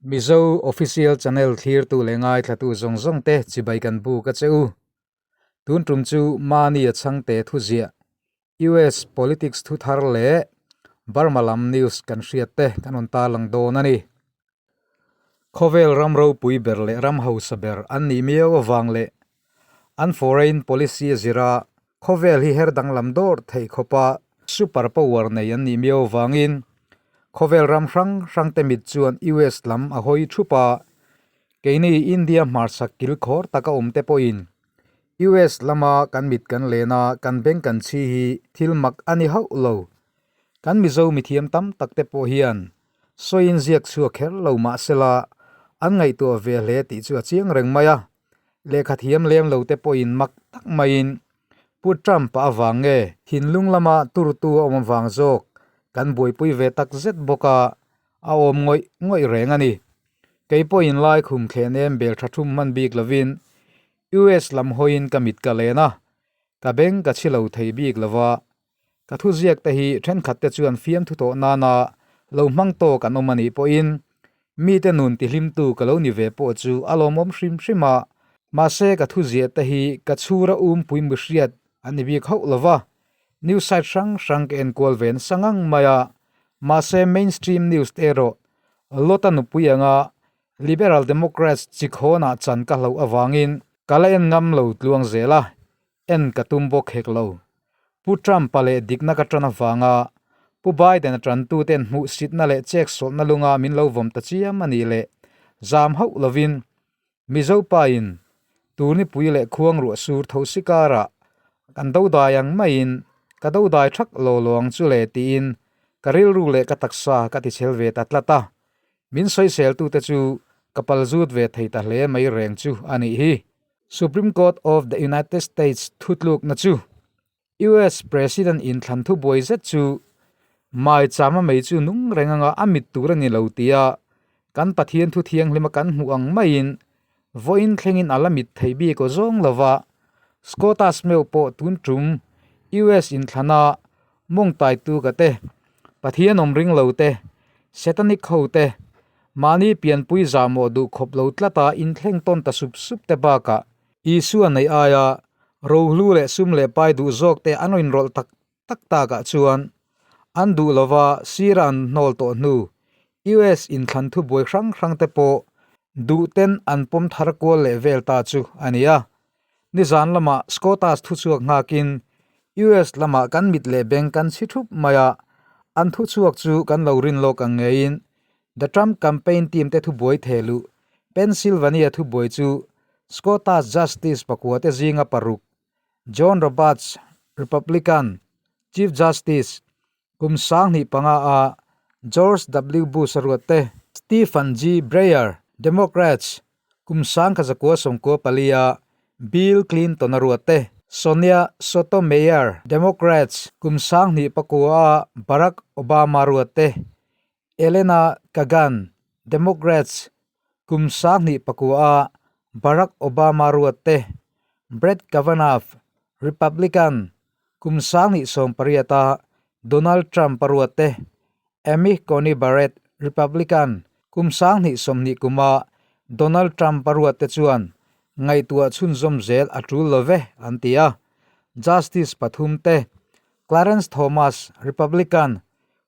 Mizo Official Channel thlirtu leh ngaithlatu zawng zawng te chibai kan buk a che u. Tun tum chu mahni a chhangte thuziah US politics thu thar leh Burma lam news kan hriat te kan rawn tarlang dawn a ni. Khawvel ram ropui ber leh ram hausa ber an nih miau avang leh an foreign policy a zira khawvel hi her danglam dawr theih khawpa super power nei an nih miau avangin khawvel ram hrang hrang te mit chuan US lam a hawi thup a, keini India hmarchhak kilkhawr taka awm te pawhin US lama kan mit kan len a, kan beng kan chhi hi thil mak a ni hauh lo. Kan Mizo mithiam tam tak te pawh hian sawiin ziak chhuak kher lo mah sela an ngaihtuah ve hle tih chu a chiang reng mai a. Lehkha thiam lem lo te pawhin mak tak maiin Pu Trump-a avang nge thinlung lama turtu a awm avang zawk kan buaipui ve tak zet bawk a, a awm ngawih ngawih reng a ni. Kei pawhin lai khum thlen em bel tha thum hman bik lovin US lam hawiin ka mit ka len a, ka beng ka chhi lo thei bik lova Ka thuziak te hi thenkhat te chuan fiamthu tawh nana lo hmang tawk an awm a nih pawhin mite nun tihlimtu ka lo ni ve pawh chu a lawmawm hrim hrim a, mahse ka thuziah te hi ka chhura umpui mihriat an ni bik hauh lova, news site hrang hrang ka enkual ve nasa ngang mai a, mahse mainstream news te erawh Lota nupui anga Liberal Democrats chikhawnah chan ka hlauh avangin ka la en ngam lo tluang zel a, En ka tum bawk hek lo. Pu Trump-a leh dikna ka tan avanga Pu Biden-a tantuten hmuhsitna leh cheksawlhna lunga min lo vawm ta chiam a nih leh zam hauh lovin Mizo pain turnipui leh khuangruah sur tho si karah kan dodai ang maiin ka dodai thak lo lo ang chu le tiin ka rilru leh ka taksa ka tichhel ve ta tlat a. Min sawiseltute chu ka palzut ve thei ta hle mai reng chu a nih hi. Supreme Court of the United States thutlukna chu US President inthlan thubuai zet chu maichama mei chu nung reng anga a mit tur a ni lo tia kan Pathian thu thianghlima kan hmuh ang maiin vawiin thlengin a la mit thei bik aw zawng lova Scotus meuh pawh tun tum US inthlana mawngtaitu ka te, Pathian awm ring lo te, Satanic ho te, Mahni pianpui zahmawh duh khawp lo tlata inthleng tawn ta sup sup te bakah Isua neih aia rohlu leh sum leh pai duh zawk te an rawn inrawlh tak tak takah chuan an duh lova sira an hnawl tawh hnu US inthlan thubuai hrang hrang te pawh duh ten an pawm thar kual leh vel ta chu a ni a. Nizan lamah Scotus thuchhuak nghakin US lamah kan mit leh beng kan chhi thup mai a, an thuchhuak chu kan lo rin lawk ang ngeiin The Trump campaign team te thubuai theh luh Pennsylvania thubuai chu Scotus Justice pakua te zinga paruk John Roberts, Republican, Chief Justice, kum 25 a George W. Bush a ruat te, Stephen G. Breyer, Democrats, kum 1994 a Bill Clinton a ruat te, Sonia Sotomayor, Democrats, kum 2009 a Barack Obama ruat te, Elena Kagan, Democrats, kum 2009 a Barack Obama ruat te, Brett Kavanaugh, Republican, kum 2018 a Donald Trump a ruat te, Amy Coney Barrett, Republican, kum 2020 kuma Donald Trump a ruat te chuan ngaihtuah chhunzawm zel a tul lo ve an ti a. Justice pathum te, Clarence Thomas, Republican,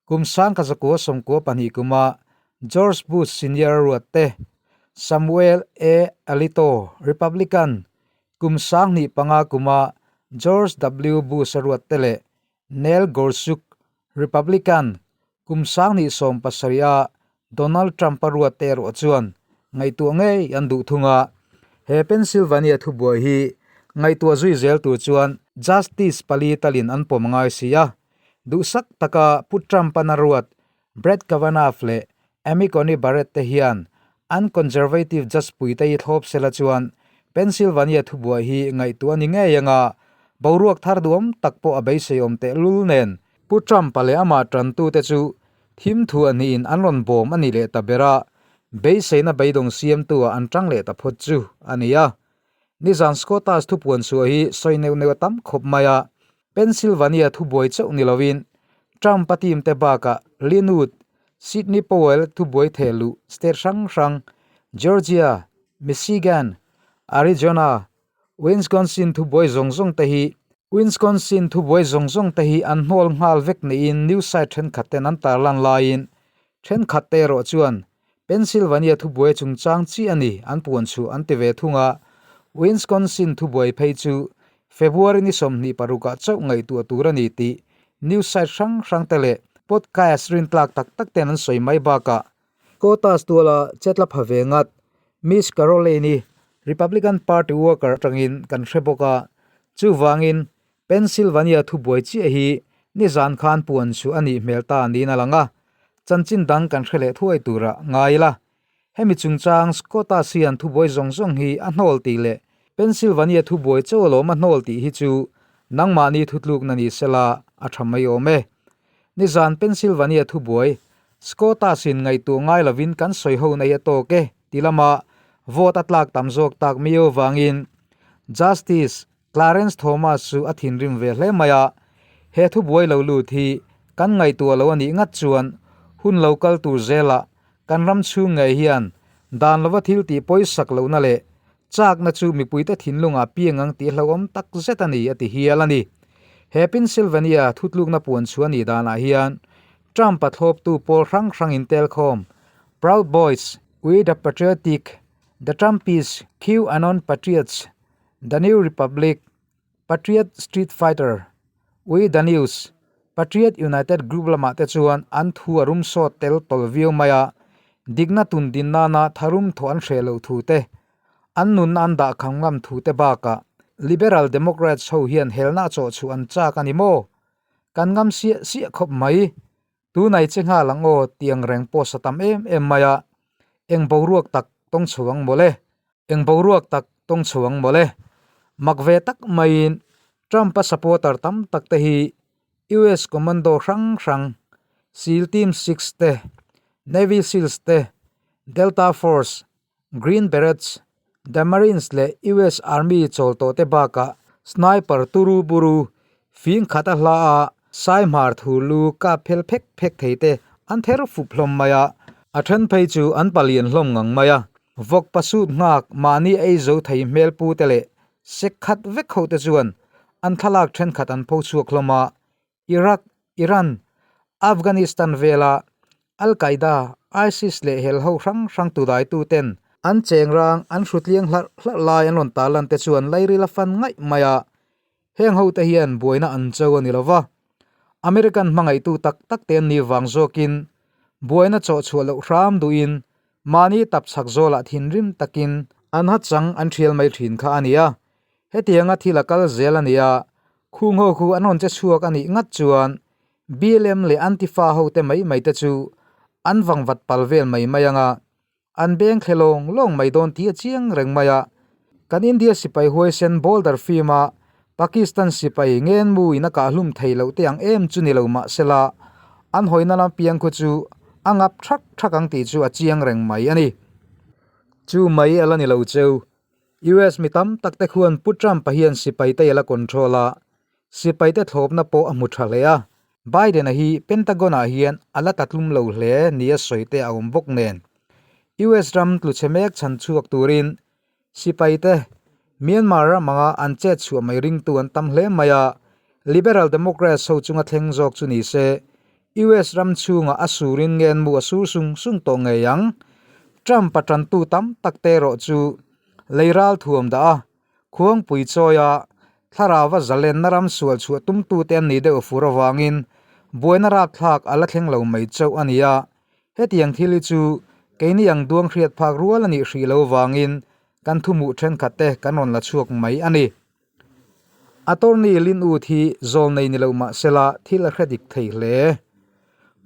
Kum 1992 kuma George Bush Senior ruat te, Samuel A. Alito, Republican, kum 2005 kuma George W. Bush a ruat te leh Neil Gorsuch, Republican, kum 2017 a Donald Trump a ruat te erawh chuan ngaihtuah ngei an duh thung a. He Pennsylvania thubuai hi ngaihtuah zui zel tur chuan Justice pali talin an pawm ngai si a. Duhsak taka Pu Trump-a na ruat Brett Kavanaugh leh Amy Coney Barrett te hian an conservative judge puite hi thlawp sela chuan Pennsylvania thubuai hi ngaihtuah a ni ngei anga boruak thar duhawm tak pawh a beiseiawm tehlul nen Pu Trump-a leh amah tantute chu thim thu a hnihin an rawn bawm a ni leh ta ber a, beiseina beidawng siamtu-ah an tang leh ta phawt chu a ni a. Nizan Scotus thupuan chhuah hi sawi neuh neuh a tam khawp mai a, Pennsylvania thubuai chauh ni loin Trump-a team te bakah Linwood, Sidney Powell thubuai theh luh state hrang hrang Georgia, Michigan, Arizona, Wisconsin thubuai zawng zawng te hi Wisconsin thubuai zawng zawng te hi an hnawl nghal vek niin news site thenkhat ten an tarlan laiin thenkhat te erawh chuan Pennsylvania thubuai chungchang chiah a ni an puan chhuah an ti ve thung a, Wisconsin thubuai phei chu February ni 26 ah chauh ngaihtuah tur a ni tih news site hrang hrang te leh podcast rintlak tak tak ten an sawi mai bakah Quotas tuala chetla pha ve ngat Miss Caroline-i Republican Party worker atangin kan hre bawk a, chuvangin Pennsylvania thubuai chiah hi nizan khan puan chu a nih hmel ta niin a lang a, chanchin dang kan hre leh thuai tura ngai ila. Hemi chungchang Scott-a sian thubuai zawng zawng hi a hnawl tih leh Pennsylvania thubuai chauh alawm a hnawl tih hi chu nangmahni thutlukna ni sela a tha mai awm e. Nizan Pennsylvania thubuai Scott-a sin ngaihtuah ngai lovin kan sawi ho nei a tawk e ti lama vote a tlak tam zawk tak miau vangin Justice Clarence Thomas chu a thinrim ve hle mai a, he thubuai lo lut hi kan ngaihtuah lo a nih ngat chuan hun lo kal tur zelah kan ram chhung ngei hian dan lova thil tih pawisak lohna leh chakna chu mipuite thinlungah piang ang tih hlauhawm tak zet a ni a ti hial a ni. He Pennsylvania thutlukna puan chhuah a nih danah hian Trump-a thlawptu pawl hrang hrang intelkhawm Proud Boys, We the Patriotic, The Trumpies, QAnon Patriots, The New Republic, Patriot Street Fighter, Ui The News, Patriot United Group lamah te chuan an thu a rum sawt tel tawl viau mai a, dikna tun din nana tharum thawh an hreh loh thu te, an nunna an dah kham ngam thu te bakah Liberal Democrats ho hian helna a chawh chhuah an chak a ni maw? Kan ngam siah siah khawp mai. Tunai che nghal ang aw tih ang reng pawh sa tam em em mai a, eng boruak tak tawng chho ang mawle. Eng boruak tak tawng chho ang mawle. Mak ve tak maiin Trump-a supporter tam tak te hi US commando hrang hrang, seal Team 6 te, Navy Seals te, Delta Force, Green Berets, The Marines leh US Army chawl tawh te bakah sniper turu buru fing khat a hla a, saihmar thu lu kap phel phek phek thei te an ther fup hlawm mai a, a then phei chu an palian hlawm ngang mai a. Vawk pasut nghak mahni ei zo thei hmel pu te leh sek khat vek ho te chuan an thlalak thenkhat an pho chhuak hlawm a, Iraq, Iran, Afghanistan vela Al Qaeda, ISIS leh hel ho hrang hrang tudaitu ten an cheng rang an hrutliang hlarh hlarh lai an rawn tarlan te chuan lairil a fan ngaih mai a, heng ho te hian buaina an cho a ni lo va, American hmangaihtu tak tak te an nih vang zawkin buaina chawh chhuah loh hram duhin mahni tap chhak zawlah thinrim takin an ha chang an thial mai thin kha a ni a, hetianga thil a kal zel a ni a, khung ho khu an rawn che chhuak a nih ngat chuan BLM leh Antifa ho te mai mai te chu an vangvat pal vel mai mai ang a, An beng thle lawng lawng mai dawn tih a chiang reng mai a, kan India sipai huaisen boulder film a Pakistan sipai ngenmu in a kah hlum thei loh te ang em chu ni lo mah sela an hawina lam piang khu chu a ngap thak thak ang tih chu a chiang reng mai a ni. Chu mai a la ni lo cheu. US mi tam tak te khuan Pu Trump-a hian sipai te a la control a, sipai te thlawpna pawh a hmu tha hle a, Biden-a hi Pentagon-ah hian a la tatlum lo hle nia sawi te a awm bawk nen. US ram tluchhe mek chhan chhuak turin sipai te Myanmar ram anga an chet chhuah mai ringtu an tam hle mai a, Liberal Democrats ho chunga thleng zawk chu ni se US ram chhungah a surin ngenmu a sur sung sung tawh ngei ang. Trump-a tantu tam tak te erawh chu lei ral thuam dah a, Khuangpui chawia thlarauva zalenna ram sual chhuah tumtute an nih deuh fur avangin buaina rapthlak a la thleng lo mai chauh a ni a, hetiang thil hi chu keini ang duang hriat phak rual a nih hrih lo vangin kan thumuh thenkhat te kan rawn la chhuak mai a ni. Attorney Lin Wood hi zawl nei ni lo mah sela thil a hre dik thei hle.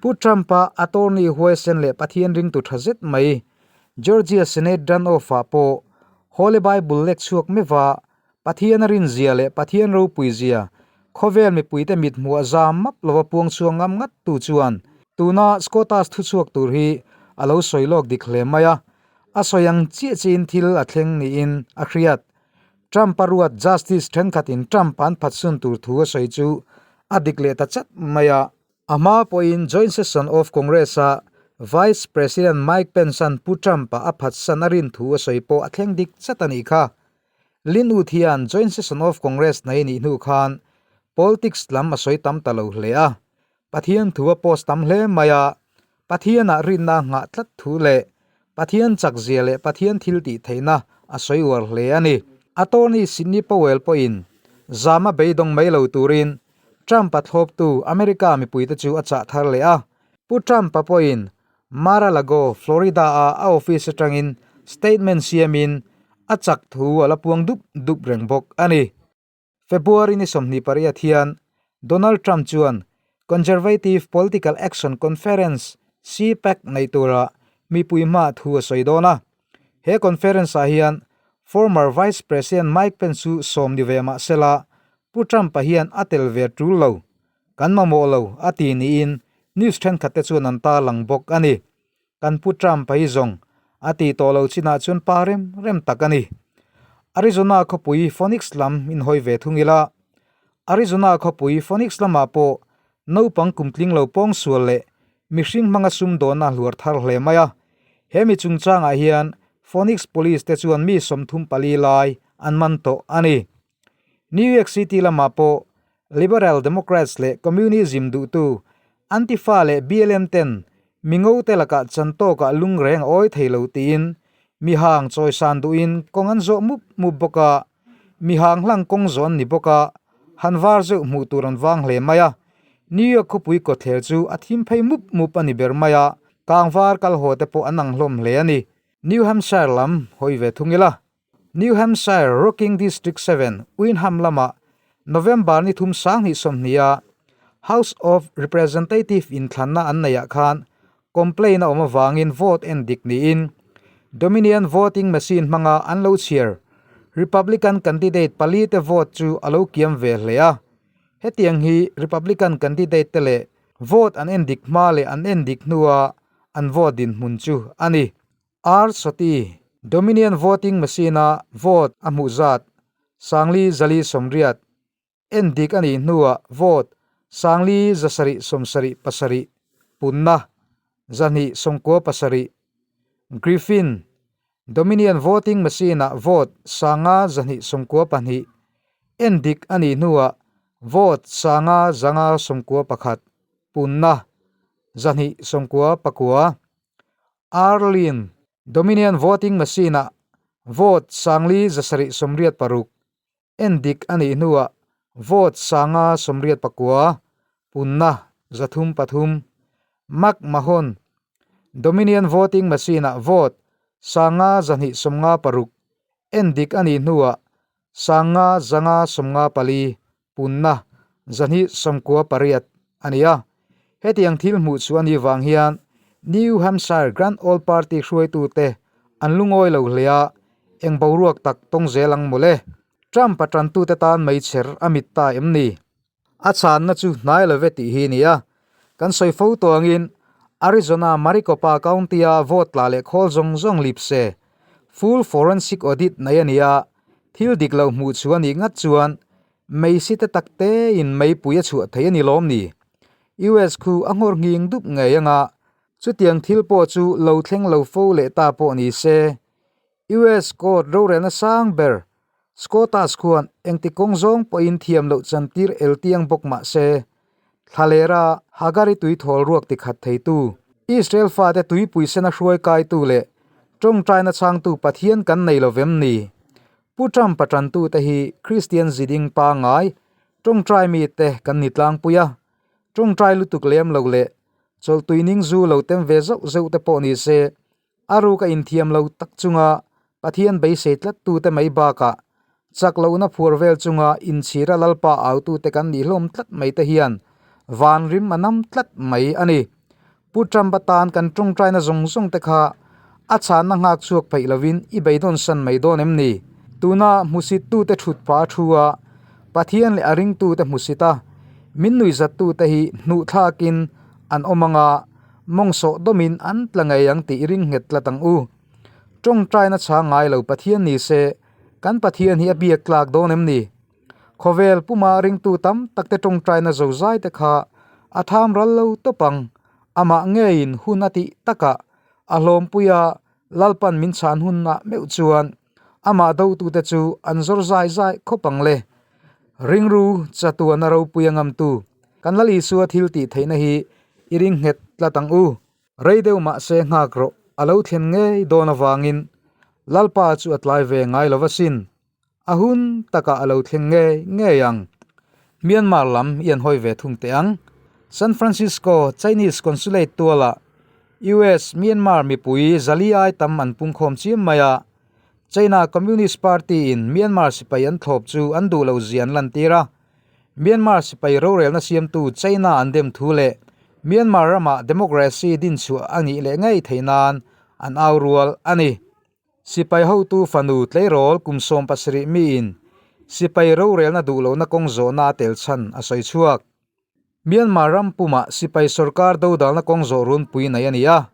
Pu Trump-a attorney huaisen leh Pathian ringtu tha zet mai Georgia Senate runoff-ah pawh Holy Bible lek chhuak meuha Pathian a rinzia leh Pathian ropuizia khawvel mipuite mithmuh a zam map lova puang chhuak ngam ngat tu chuan tuna Scotus thuchhuak tur hi a lo sawi lawk dik hle mai a, a sawi ang chiah chiahin thil a thleng niin a hriat. Trump-a ruat Justice thenkhatin Trump an phatsun tur thu a sawi chu a dik leh ta chat mai a. A hma pawhin Joint Session of Congress-a. Vice President Mike Pence-a'n Pu Trump-a a phatsan a rin thu a sawi pawh a thleng dik chat a nih kha. Lin Wood hian Joint Session of Congress nei nih hnu khan politics lam a sawi tam ta lo hle a. Pathian thu a post tam hle mai a, Pathianah rinna a nghah tlat thu leh Pathian chakzia leh Pathian thil tih theihna a sawi uar hle a ni. Attorney Sidney Powell pawhin zama beidawng mai lo turin Trump-a thlawptu America mipuite chu a chah thar leh a. Pu Trump-a pawhin Mar-a-Lago, Florida-a a office atangin statement siamin a chak thu a la puang dup dup reng bawk a ni. February ni 28 hian Donald Trump chuan Conservative Political Action Conference, CPAC, nei tura mipui hmaah thu a sawi dawn a. He conference-ah hian former Vice President Mike Pence chu sawm ni ve mah sela, Pu Trump-a hian a tel ve tul lo, kan mamawh lo a ti niin news thenkhat te chuan an tarlang bawk a ni. Kan Pu Trump-a hi zawng a tih tawh lo chinah chuan pa rem rem tak a ni. Arizona khawpui Phoenix lam inhawi ve thung ila, Arizona khawpui Phoenix lamah pawh naupang kumtling lo pawngsual leh mihring hmanga sumdawnna hluar thar hle mai a. He mi chungchangah hian Phoenix Police te chuan mi 34 lai an man tawh a ni. New York City lamah pawh Liberal Democrats leh Communism duhtu Antifa leh BLM ten mingo te lakah chan tawkah lungreng a awi thei lo tiin mihang chawisan duhin kawng an zawh mup mup bawk a, mihang hlang kawng zawh an ni bawk a, han var zeuh hmuh tur an vang hle mai a. New York khawpui kawtthler chu a thim phei mup mup a ni ber mai a, kangvar kal haw te pawh an ang hlawm hle a ni. New Hampshire lam hawi ve thung ila. New Hampshire Rocking District 7, Windham lamah November ni thum 2020 a House of Representative inthlanna an neihah khan complaint a awm avangin vote en dik niin Dominion voting machine hmanga an lo chhiar Republican candidate pali te vote chu a lo kiam ve hle a. Hetiang hi Republican candidate te leh vote an en dik hma leh an en dik hnua an vote dinhmun chu a ni. R Sawti, Dominion voting machine-a vote a hmuh zat 4480 en dik a nih hnuah vote 5777 punna 297. Griffin, Dominion voting machine-a vote 5292 en dik a nih hnuah vote 5591 punna 299. Arlene, Dominion voting machine-ah vote 4786 en dik a nih hnuah vote 589 punna 303. McMahon, Dominion voting machine-ah vote 5256 en dik a nih hnuah 5554 punna 298 a ni a. Hetiang thil hmuh chu a nih vang hian New Hampshire Grand Old Party hruaitute an lungawi lo hle a, eng boruak tak tawng zel ang mawle. Trump-a tantute tan meichher a mit ta em ni? A chhanna chu hnai love tih hi a ni a. Kan sawi fo tawh angin Arizona Maricopa County-a vote tla leh khawl zawng zawng lip se full forensic audit nei a ni a, thil dik lo hmuh chu a nih ngat chuan meisi te tak tein meipui a chhuah thei a ni lawm ni? US khu a nghawr nghing dup ngei anga chutiang thil pawh chu lo thleng lo fo leh ta pawh ni se. US court rorelna sang ber Scotus khuan engti kawng zawng pawhin thiam loh chantir el tiang bawk mah se, thlalera Hagari tui thawl ruak ti khat theitu, Israel fate tuipui sena hruai kaitu leh tawngtaina chhangtu Pathian kan nei lo vem ni? Pu Trump-a tantute hi Kristian ziding pangngai tawngtai mite kan ni tlangpui a, tawngtai lutuk lem lo leh chawlhtui ning zu lo tem ve zauh zeuh te pawh ni se, A ruk a inthiam lo tak chunga Pathian beisei tlattute mai bakah chak lohna phuar vel chunga inchhira Lalpa autute kan nih hlawm tlat mai te hian vanrim a nam tlat mai a ni. Pu Trump atan kan tawngtaina zawng zawng te kha a chhanna nghak chhuak pheih lovin i beidawnsan mai dawn em ni? Tuna hmusittute thut pah a thu a, Pathian leh a ringtute hmusit a, min nuihzattute hi hnuhthlakin an awm anga, Mawng sawh dawmin an tla ngei ang tih i ring nghet tlat ang u. Tawngtaina chhang ngai lo Pathian ni se, kan Pathian hi a biak tlak dawn em ni? Khawvel puma ringtu tam takte tawngtaina zozai te kha a tham ral lo tawp ang. Amah ngeiin hun a tih takah a hlawmpui a, Lalpan min chhan hunah meuh chuan amah dotute chu an zawr zai zai khawp ang le. Ringru chatuana ropui a ngamtu kan Lal Isua thil tih theihna hi i ring nghet tlat ang u. Rei deuh mahse nghak rawh a lo thlen ngei dawn avangin Lalpa chu a tlai ve ngai lo asin. A hun takah a lo thleng ngei ngei ang. Myanmar lam i an hawi ve thung teh ang. San Francisco Chinese Consulate tualah US Myanmar mipui zali ai tam an pungkhawm chiam mai a, China Communist Party in Myanmar sipai an thlawp chu an duh lo zia an lantir a. Myanmar sipai rorelna siamtu China an dem thu leh Myanmar ramah democracy dinchhuah a nih leh ngei theih nan an au rual a ni. Sipai hotu fanu tleirawl kum 17 miin sipai rorelna duh lohna kawng zawhna a tel chhan a sawi chhuak. Myanmar ram pumah sipai sorkar dodalna kawng zawh runpui nei a ni a.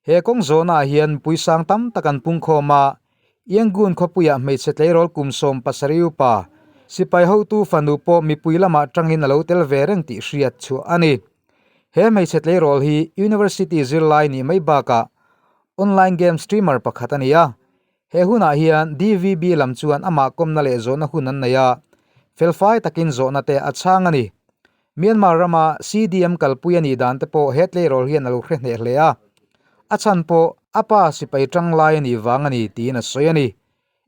He kawng zawhnaah hian mipui sang tam tak an pungkhawm a, Yangon khawpuiah hmeichhe tleirawl kum 17 upa sipai hotu fanu pawh mipui lamah tangin a lo tel ve reng tih hriat chhuah a ni. He hmeichhe tleirawl hi University zirlai nih mai bakah Online game streamer pakhat a ni a, he hunah hian DVB lam chuan amah kawmna leh zawhna hun an nei a, felfai takin zawhna te a chhang a ni. Myanmar rama CDM kalpui a nih dan te pawh he tleirawl hian a lo hre hneh hle a, a chhan pawh a pa sipai tang lai a nih vang a ni tiin a sawi a ni.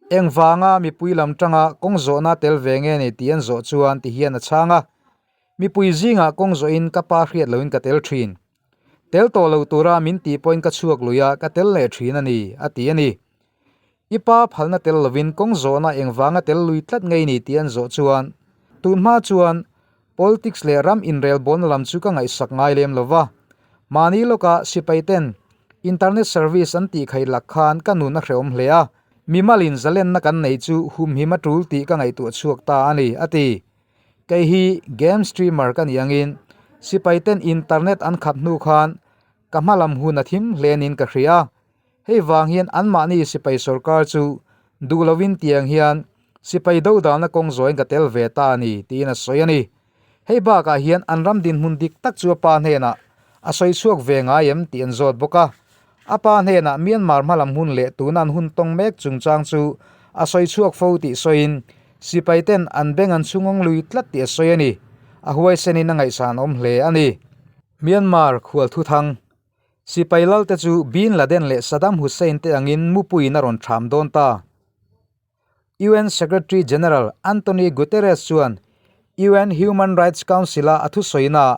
Engvanga mipui lam tanga kawng zawhna tel ve nge ni tih an zawh chuan ti hian a chhang a, Mipui zingah kawng zawhin ka pa hriat loin ka tel thin. Tel tawh lo tura min tih pawhin ka chhuak lui a, ka tel leh thin a ni, a ti a ni. I pa phalna tel lovin kawng zawhna engvanga tel lui tlat ngei ni tih an zawh chuan, tun hma chuan politics leh ram inrelbawlna lam chu ka ngaihsak ngai lem lo va, mahni lawka sipai ten internet service an tih khaih lak khan ka nun a hrehawm hle a, mimalin zalenna kan nei chu humhim a tul tih ka ngaihtuah chhuak ta a ni, a ti. Kei hi game streamer ka nih angin sipai ten internet an khap hnu khan ka hma lam hun a thim hle niin ka hria. Hei vang hian anmahni sipai sorkar chu duh lovin tiang hian sipai dodalna kawng zawhin ka tel ve ta a ni tiin a sawi a ni. Hei bakah hian an ram dinhmun dik tak chu a pa hnenah a sawi chhuak ve ngai em tih an zawt bawk a. A pa hnenah Myanmar hmalam hun leh tuna an hun tawng mek chungchang chu a sawi chhuak fo tih sawiin sipai ten an beng an chhungawng lui tlat tih a sawi a ni. A huaisenin a ngaihsan awm hle a ni. Myanmar khual thuthang sipai lalte chu Bin Laden leh Saddam Hussein te angin mupuiin a rawn ṭham dawn ta. UN Secretary General Antonio Guterres chuan UN Human Rights Council-a a thusawina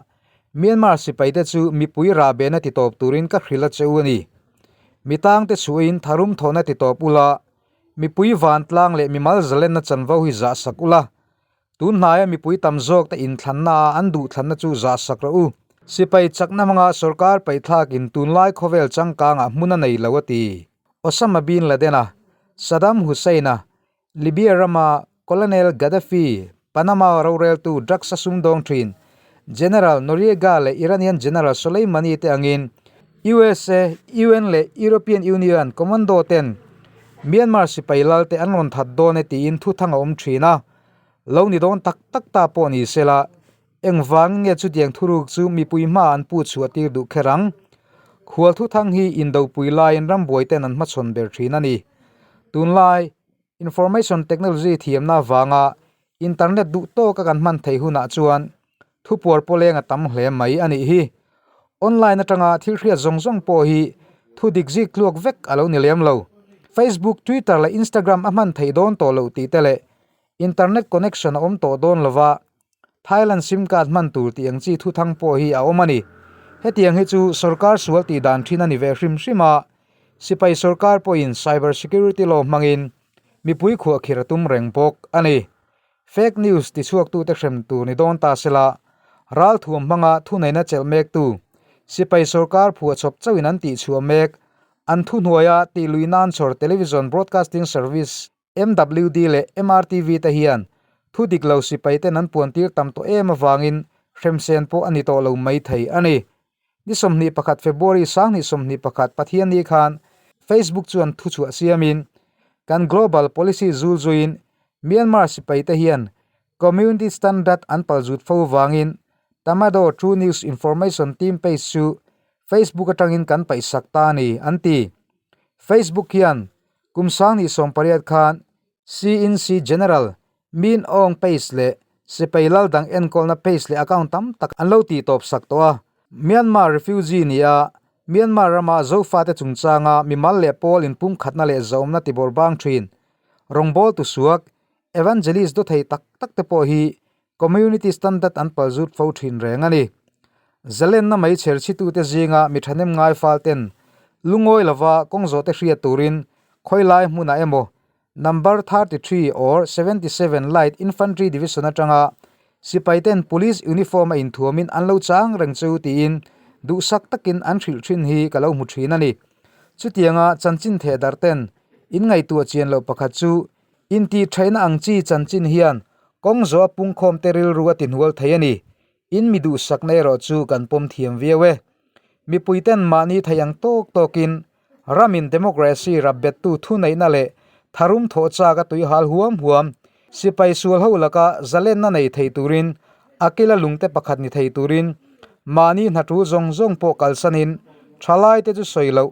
Myanmar sipaite chu mipui rahbehna titawp turin ka hrilh a che u a ni. Mi tangte chhuahin tharum thawhna titawp ula, mipui vantlang leh mimal zalenna chanvo hi zahsak ula, Tun hnaia mipui tam zawkte inthlanna a an duhthlanna chu zahsak rawh u. Sipai chakna hmanga sorkar paihthlakin tunlai khawvel changkangah hmun a nei lo a ti. Osama bin Laden-a, Saddam Hussein-a, Libya rama Colonel Gaddafi, Panama roreltu drugs a sumdawng thin General Noriega leh Iranian General Soleimani te angin USA, UN leh European Union commando ten Myanmar sipai lal te an rawn that dawn e tiin thuthang a awm thin a. Lo ni dawn tak tak ta pawh ni sela, engvangin nge chutiang thuruk chu mipui hma an pu chhuah tir duh kher ang? Khual thuthang hi indopui laiin rambuai ten an hmachhawn ber thin a ni. Tunlai Information technology thiamna avanga internet duh tawka kan hman theih hunah chuan thupuar pawleng a tam hle mai a nih hi. Online atanga thil hriat zawng zawng pawh hi thu dik zik tluak vek a lo ni lem lo. Facebook, Twitter leh Instagram a hman theih dawn tawh loh tih te leh internet connection a awm tawh dawn lova Thailand sim card hman tur tih ang chi thuthang pawh hi a awm a ni. Hetiang hi chu sorkar sual tih dan thin a ni ve hrim hrim a, sipai sorkar pawhin cyber security law hmangin mipui khuahkhir a tum reng bawk a ni. Fake news tichhuaktute hrem tur ni dawn ta sela, ralthuam hmanga thuneihna chelh mektu sipai sorkar phuahchawp chauhin an tihchhuah mek an thuhnuaia tihluih nan chhawr television broadcasting service MWD leh MRTV te hian thu dik lo sipai ten an puan tir tam tawh em avangin hremsen pawh a ni tawh lo mai thei a ni. Ni 21 February 2021 Pathianni khan Facebook chuan thuchhuah siamin kan global policy zul zuiin Myanmar sipai te hian Community Standard an palzut fo vangin Tamado True News Information Team page chu Facebook atangin kan paihsak ta a ni, an ti. Facebook hian kum 2018 khan CNC General Min Aung page leh sipai lal dang enkawlna page leh account tam tak an lo tih tawp sak tawh a. Myanmar refugee nia Myanmar rama Zofate chungchanga mimal leh pawl inpumkhatna leh zaumna tibawr bang thin rawngbawltu suak Evangelist dawthei tak tak te pawh hi Community Standard an palzut fo thin reng a ni. Zalenna mai chherchhitute zinga mi thahnem ngai fal ten lungawi lova kawng zawhte hriat turin khawilai hmunah emaw Number 33 or 77 Light Infantry Division atanga sipai ten Police uniform a inthuamin an lo chang reng chu tiin duhsak takin an hrilh thin hi ka lo hmu thin a ni. Chutianga chanchin theh darh ten in ngaihtuah chian loh pakhat chu Intihṭhaihna ang chi chanchin hian kawng zawh a pungkhawmte rilru a tihnual thei a ni. In mi duhsakna erawh chu kan pawm thiam viau e. Mipuiten mahni theih ang tawk tawkin ramin democracy rapbettu thuneihna leh tharum thawh chak a tuihal huam huam sipai sual ho laka zalenna nei thei turin a kila lungte pakhat ni thei turin mahni hna ṭul zawng zawng pawh kalsanin ṭhalaite chu sawi loh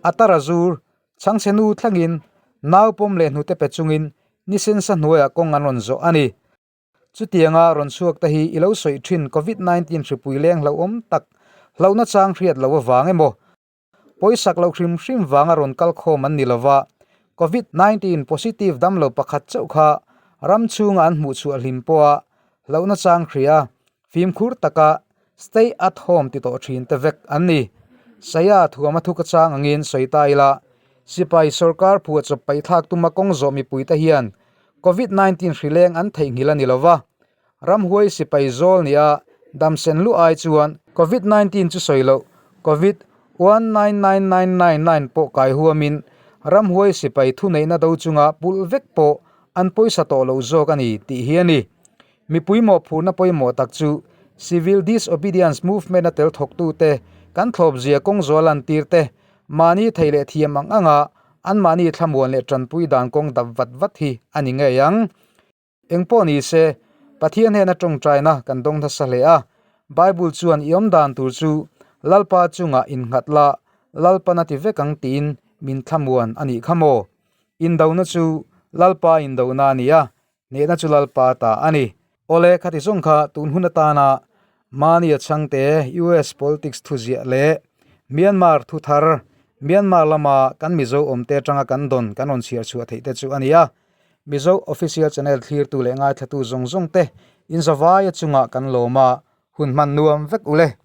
a tara zur Chhangchhe nu thlengin nau pawm leh hnute pe chungin nisensa hnuaiah kawng an rawn zawh a ni. Chutianga rawn chhuak te hi i lo sawi thin Covid 19 hripui leng hlauhawm tak hlauhna chang hriat loh avang emaw, pawisak loh hrim hrim vanga rawn kal khawm an ni lova, Covid 19 positive damlo pakhat chauh kha ram chhunga an hmuh chhuah hlim pawha hlauhna chang hria Fimkhur taka stay at home ti tawh thin te vek an ni. Saya thuama thu ka chang angin sawi ta ila, sipai sorkar phuahchawp paihthlak tuma kawng zawh mipuite hian Covid 19 hrileng an theihnghilh a ni lova, ramhuai sipai zawl nia damsen luh ai chuan Covid 19 chu sawi loh Covid 199999 pawh kai huamin ramhuai sipai thuneihna do chunga pulh vek pawh an pawisa tawh loh zawk a ni tih hi a ni. Mipui mawhphurhna pawimawh tak chu Civil Disobedience Movement-a tel thawktute kan thlawpzia kawng zual lantir te, mahni thei leh thiam ang anga anmahni thlamuan leh tanpui dan kawng dap vat vat hi a ni ngei ang. Engpawh ni se, Pathian hnena tawngtaina kan dawng nasa hle a, Bible chuan i awm dan tur chu Lalpa chungah innghat la, Lalpan a ti vek ang tiin min thlamuan a nih kha maw? Indona chu Lalpa indona a ni a, Hnehna chu Lalpa ta a ni. Awle, khati zawng kha tun hun atana Mania chhangte US politics thuziah leh Myanmar thu thar, Myanmar lama kan Mizo awmte atanga kan dawn kan rawn chhiar chhuah theih te chu a ni a. Mizo Official Channel thlirtu leh ngaithlatu zawng zawng te inzavaia chungah kan lawm a, hun hman nuam vek ule.